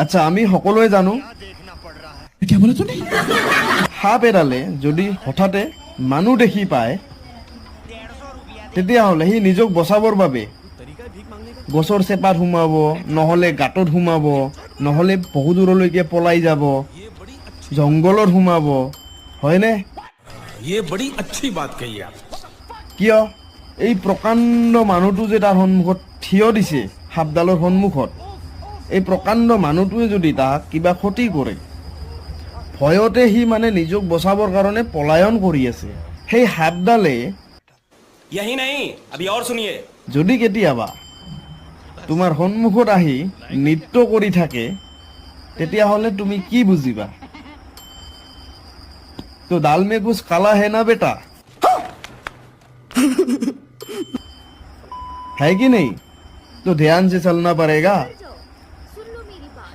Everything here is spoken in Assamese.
আচ্ছা, আমি সকলোৱে জানো, সাপ এডালে যদি হঠাতে মানুহ দেখি পায়, তেতিয়াহ'লে সি নিজক বচাবৰ বাবে গছৰ চেপাত সোমাব, নহ'লে গাঁতত সোমাব, নহ'লে বহু দূৰলৈকে পলাই যাব, জংঘলত সোমাব, হয়নে? ये बड़ी अच्छी बात कही आप। কিয়? এই প্ৰকাণ্ড মানুহটো যে তাৰ সন্মুখত থিয় দিছে, সাপডালৰ সন্মুখত, এই প্ৰকাণ্ড মানুহটোৱে যদি তাক কিবা ক্ষতি কৰে, ভয়তে সি মানে নিজক বচাবৰ কাৰণে পলায়ন কৰি আছে। সেই সাপডালে यही नहीं, अभी और सुनिए। যদি কেতিয়াবা তোমাৰ সন্মুখত আহি নৃত্য কৰি থাকে, তেতিয়াহ'লে তুমি কি বুজিবা? तो दाल में कुछ काला है ना बेटा, है कि नहीं? तो ध्यान से चलना पड़ेगा।